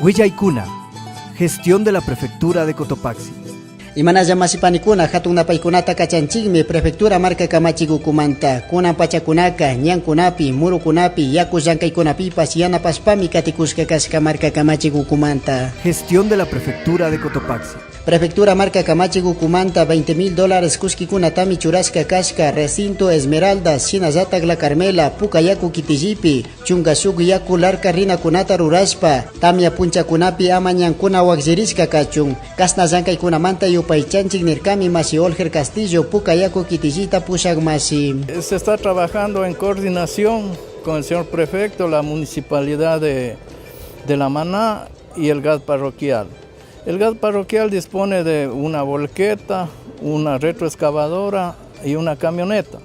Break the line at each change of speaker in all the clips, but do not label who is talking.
Huillaicuna, gestión de la Prefectura de Cotopaxi.
Imanalla mashipanikuna hatun napaykunata kachanchikmi prefectura marka kamachikukumanta kunan pachakunaka ñankunapi murukunapi yaku llankaykunapipash yanapashpami katikushka kashka marka kamachikukumanta.
Gestión de la Prefectura de Cotopaxi.
Prefectura marka kamachikukumanta 20 mil dólares kullkikunatami churashka kashka recinto Esmeraldas shinallatak La Carmela Pukayaku kitillipi chunka shuk yaku larka rinakunata rurashpa tamya punchakunapi ama ñankuna wakllirishka kachun kashna llankaykunamanta yupaychanchik nirkami mashi Olger Castillo Pukayaku kitillita pushak mashi.
Se está trabajando en coordinación con el señor prefecto, la municipalidad de La Maná y el GAD parroquial. El GAD parroquial dispone de una volqueta, una retroexcavadora y una camioneta.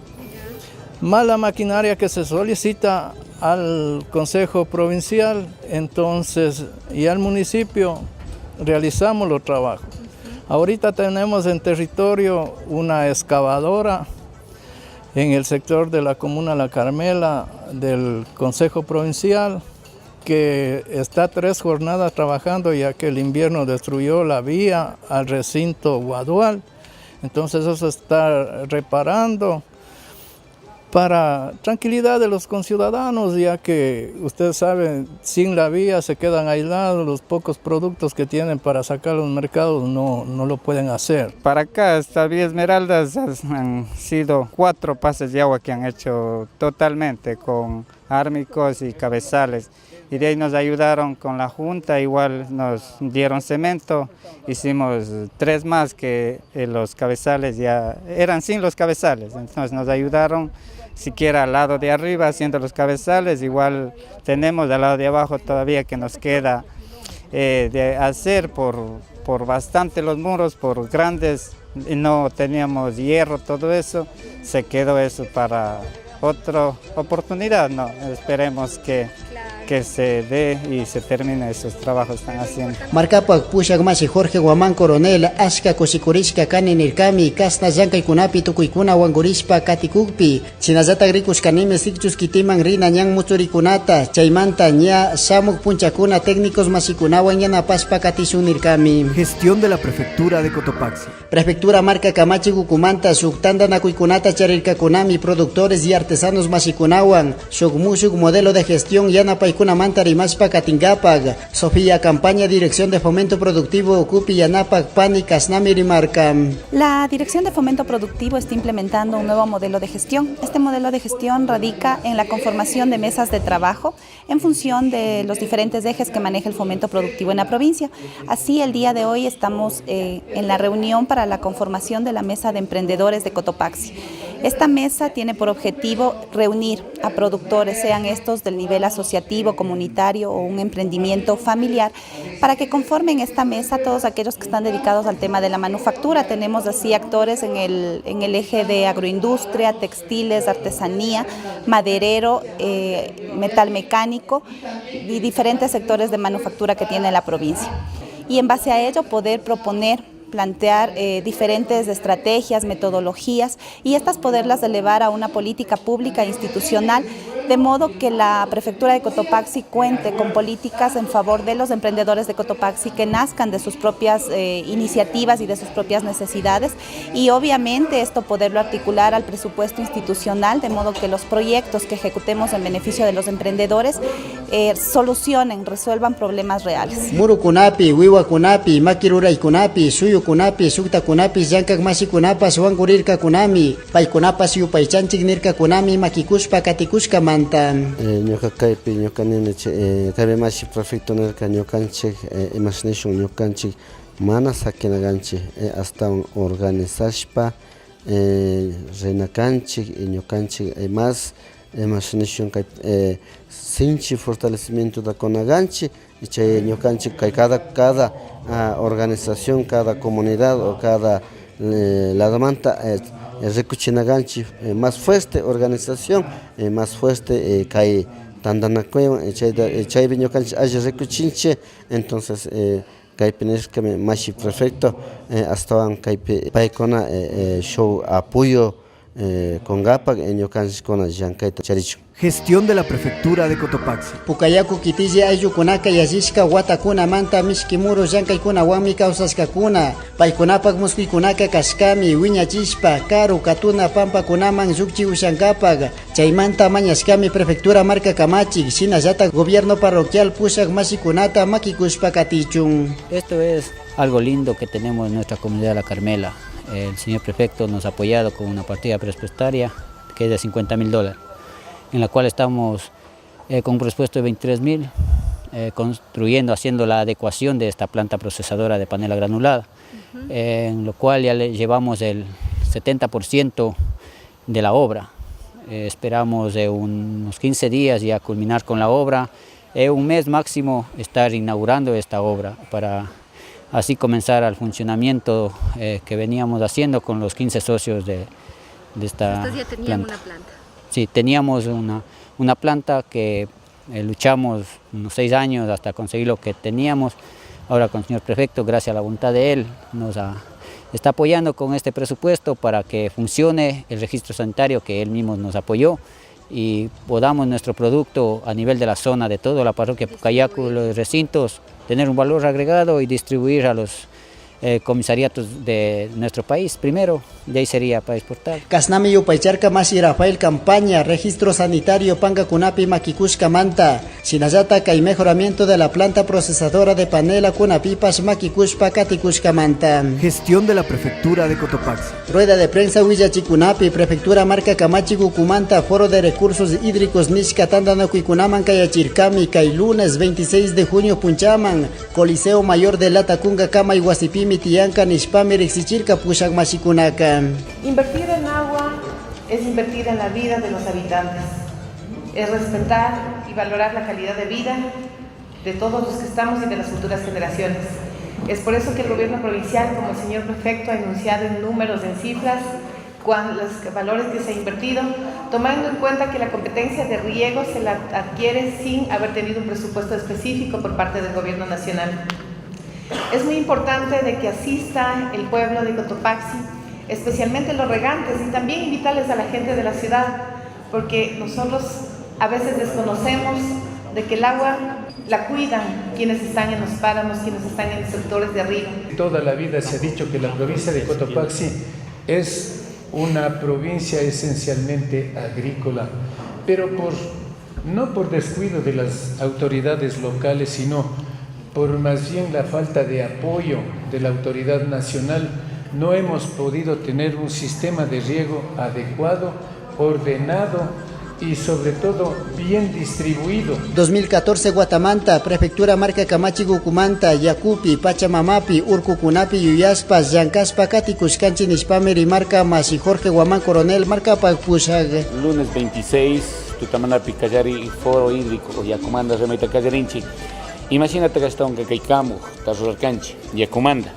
Más la maquinaria que se solicita al Consejo Provincial, entonces, y al municipio, realizamos los trabajos. Ahorita tenemos en territorio una excavadora en el sector de la comuna La Carmela del Consejo Provincial, que está 3 jornadas trabajando ya que el invierno destruyó la vía al recinto Guadual. Entonces eso se está reparando para tranquilidad de los conciudadanos, ya que ustedes saben, sin la vía se quedan aislados, los pocos productos que tienen para sacar a los mercados no lo pueden hacer.
Para acá, hasta Villa Esmeraldas, han sido 4 pases de agua que han hecho totalmente con ármicos y cabezales. Y de ahí nos ayudaron con la junta, igual nos dieron cemento, hicimos 3 más que los cabezales ya eran sin los cabezales, entonces nos ayudaron siquiera al lado de arriba haciendo los cabezales, igual tenemos al lado de abajo todavía que nos queda de hacer por bastante los muros, por grandes, y no teníamos hierro, todo eso, se quedó eso para otra oportunidad, ¿no? Esperemos que se dé y se termine esos trabajos que están haciendo.
Markapak pushak mashi Jorge Guamán Coronel, ashka kushikurishka kani nirkami, kashna llankaykunapi tukuykuna wankurishpa katikukpi, shinallatak rikushkanimi sikchus kitiman rina ñan mutsurikunata, chaymanta ña shamuk punchakuna técnicos mashikunawan yanapashpa katishun nirkami.
Gestión de la Prefectura de Cotopaxi.
Prefectura marka kamachikukumanta shuk tantanakuykunata charirkakunami productores y artesanos mashikunawan, shuk mushuk modelo de gestión yanapaykunamanta rimashpa katinkapak. Sofía Campaña, Dirección de Fomento Productivo Ukupi Yanapak Pani Kasnami rimarka.
La Dirección de Fomento Productivo está implementando un nuevo modelo de gestión. Este modelo de gestión radica en la conformación de mesas de trabajo en función de los diferentes ejes que maneja el fomento productivo en la provincia. Así, el día de hoy estamos en la reunión para la conformación de la mesa de emprendedores de Cotopaxi. Esta mesa tiene por objetivo reunir a productores, sean estos del nivel asociativo, comunitario o un emprendimiento familiar, para que conformen esta mesa todos aquellos que están dedicados al tema de la manufactura. Tenemos así actores en el eje de agroindustria, textiles, artesanía, maderero, metal mecánico y diferentes sectores de manufactura que tiene la provincia. Y en base a ello poder proponer, plantear diferentes estrategias, metodologías y estas poderlas elevar a una política pública institucional, de modo que la Prefectura de Cotopaxi cuente con políticas en favor de los emprendedores de Cotopaxi que nazcan de sus propias iniciativas y de sus propias necesidades, y obviamente esto poderlo articular al presupuesto institucional, de modo que los proyectos que ejecutemos en beneficio de los emprendedores solucionen, resuelvan problemas reales.
Murukunapi, wiwakunapi, makiruraykunapi, suyukunapi, suktakunapi, llankak mashikunapas wankurirkakunami, paykunapas yupaychanchik nirkakunami, makikushpa katikushkamanta.
Ñuka kaypi, ñuka nini kaypi mashi prefecto nirka ñukanchik imashnishun ñukanchik mana sakinakanchik astawan organizashpa rinakanchik y ñukanchik más imashnishun kay sinchi fortalecimiento da kunakanchik y chay ñukanchik kay cada, ah, organización, cada comunidad o cada ladomanta rikuchinakanchik más fuerte organización, más fuerte kay tantanakuywan chayta chaypi ñukanchik alli rikuchinchik. Entonces kaypi nishkami mashi prefecto astawan kaypi paykuna show apoyo Kunkapak ñukanchikkuna llankayta charichun.
Gestión de la Prefectura de Cotopaxi.
Pukayaku kitilli ayllukunaka yallishka watakunamanta mishki muru llankaykunawanmi kawsashkakuna. Paykunapak muskuykunaka kashkami wiñachishpa karu katuna pampakunaman llukchi ushankapak. Chaymanta mañashkami prefectura marka kamachik shinallatak gobierno parroquial pushak mashikunata makikushpa katichun.
Esto es algo lindo que tenemos en nuestra comunidad de La Carmela. El señor prefecto nos ha apoyado con una partida presupuestaria que es de $50.000, en la cual estamos con un presupuesto de 23.000, construyendo, haciendo la adecuación de esta planta procesadora de panela granulada, en lo cual ya le llevamos el 70% de la obra. Esperamos de unos 15 días ya culminar con la obra, un mes máximo estar inaugurando esta obra para así comenzar al funcionamiento que veníamos haciendo con los 15 socios de esta
¿Ustedes ya tenían
planta.
una planta?
Sí, teníamos una planta que luchamos unos 6 años hasta conseguir lo que teníamos. Ahora con el señor prefecto, gracias a la voluntad de él, nos está apoyando con este presupuesto para que funcione el registro sanitario que él mismo nos apoyó y podamos nuestro producto a nivel de la zona de toda la parroquia Pucayacu, los recintos, tener un valor agregado y distribuir a los comisariatos de nuestro país primero, de ahí sería para exportar.
Kasnami yupaycharka mashi Rafael Campaña, registro sanitario pankakunapi makikushka manta, shinallata kay mejoramiento de la planta procesadora de panela kunapipash makikushpa katikushka manta.
Gestión de la Prefectura de Cotopaxi.
Rueda de prensa Huillachikunapi, Prefectura Marka Kamachik ukumanta, Foro de Recursos Hídricos nishka tantanakuykunaman kayachirkami, kay lunes 26 de junio punchaman, Coliseo Mayor de Latacunga kamay wasipimi tiyanka nishpami riksichirka pushak mashikunaka.
Invertir en agua es invertir en la vida de los habitantes, es respetar y valorar la calidad de vida de todos los que estamos y de las futuras generaciones. Es por eso que el gobierno provincial, como el señor prefecto ha enunciado en números, en cifras, los valores que se ha invertido, tomando en cuenta que la competencia de riego se la adquiere sin haber tenido un presupuesto específico por parte del gobierno nacional. Es muy importante de que asista el pueblo de Cotopaxi, especialmente los regantes, y también invitarles a la gente de la ciudad, porque nosotros a veces desconocemos de que el agua la cuidan quienes están en los páramos, quienes están en los sectores de arriba.
Toda la vida se ha dicho que la provincia de Cotopaxi es una provincia esencialmente agrícola, pero no por descuido de las autoridades locales, sino por más bien la falta de apoyo de la autoridad nacional, no hemos podido tener un sistema de riego adecuado, ordenado y sobre todo bien distribuido.
2014 Guatamanta, Prefectura Marka Kamachik ukumanta, Yakupi, Pachamamapi, Urkukunapi, Yuyaspa, Llankashpa, Katikushkanchi, nishpami, rimarka, Mashi Jorge Guamán Coronel, Marka Pushag.
Lunes 26, Tutamanapi Kallari, Foro Hídrico, Yakumanda, Remaita Kallarinchi. Imagínate que está un kakaikamu, Tarrurcanchi, Yakumanda.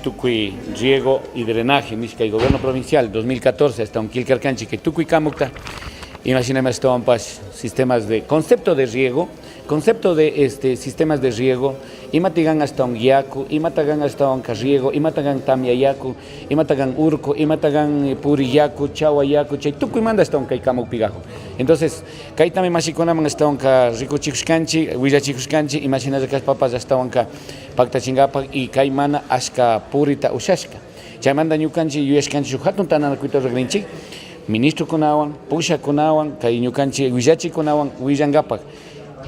Tucuy riego y drenaje, nishka y gobierno provincial, 2014, hasta un Quilcarcanchi, que Tucuy Camucta. Imagíname hasta un pas, sistemas de concepto de riego, concepto de este, sistemas de riego, imatigan hasta un yaku, imatagan hasta un carriego, imatagan tamiayaku, imatagan urco, imatagan puriyaku, chawayaku, chay tukuy manda hasta un kaykamu pigajo. Entonces, kaytami mashikunaman hasta un ka rikuchikushkanchi, willachikushkanchi, imagínate que papas hasta un ka paktachingapa y kaymana ashka purita ushashka. Chaymanda ñukanchi yuyashkanchi shuk hatun tananakuyta ruragrinchik, ministro kunawan, pusha kunawan, kay ñukanchi willachi kunawan willankapak.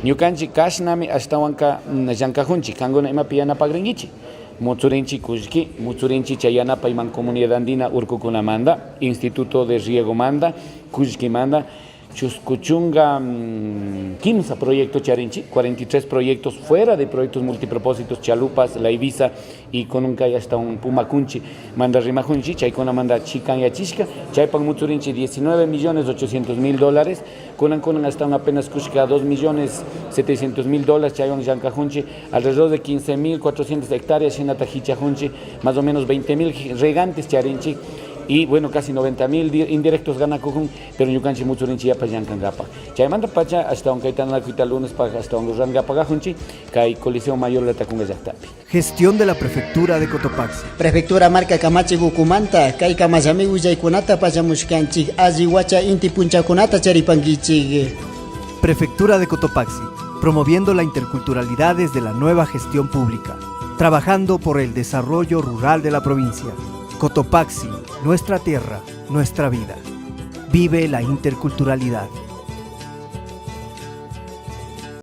Ñukanchi kashnami ashtawanka llankajunchik, kankuna imapi yanapagrinkichik. Mutsurinchi kullki, mutsurinchi chay yanapayman comunidad andina urkukunamanda, Instituto de Riego manda, kullki manda, chuskuchunga, 15 proyectos charinchi, 43 proyectos fuera de proyectos multipropósitos, Chalupas, La Ibiza y con un kay hasta un Pumacunchi, manda Rimajunchi, chaykuna manda Chican y Achishka, chaypan mutsurinchi 19.800.000 dólares, kunan kunan hasta un apenas kushka 2.700.000 dólares, chaywan llankajunchi, alrededor de 15.400 hectáreas, shinata hichajunchi, más o menos 20.000 regantes charinchi. Y bueno, casi 90 mil indirectos ganakukun, pero ñukanchik mutsurinchik yapa llankankapak. Chaymanta pacha ashtawan kay tantanakuyta lunes pa ashtawan rurankapakajunchik kay Coliseo Mayor Latacunga llaktapi.
Gestión de la Prefectura de Cotopaxi.
Prefectura marka kamachik ukumanta kay kamallami willaykunata pachamushkanchik alli wacha inti punchakunata charipankichik.
Prefectura de Cotopaxi, promoviendo la interculturalidad desde la nueva gestión pública, trabajando por el desarrollo rural de la provincia. Cotopaxi, nuestra tierra, nuestra vida. Vive la interculturalidad.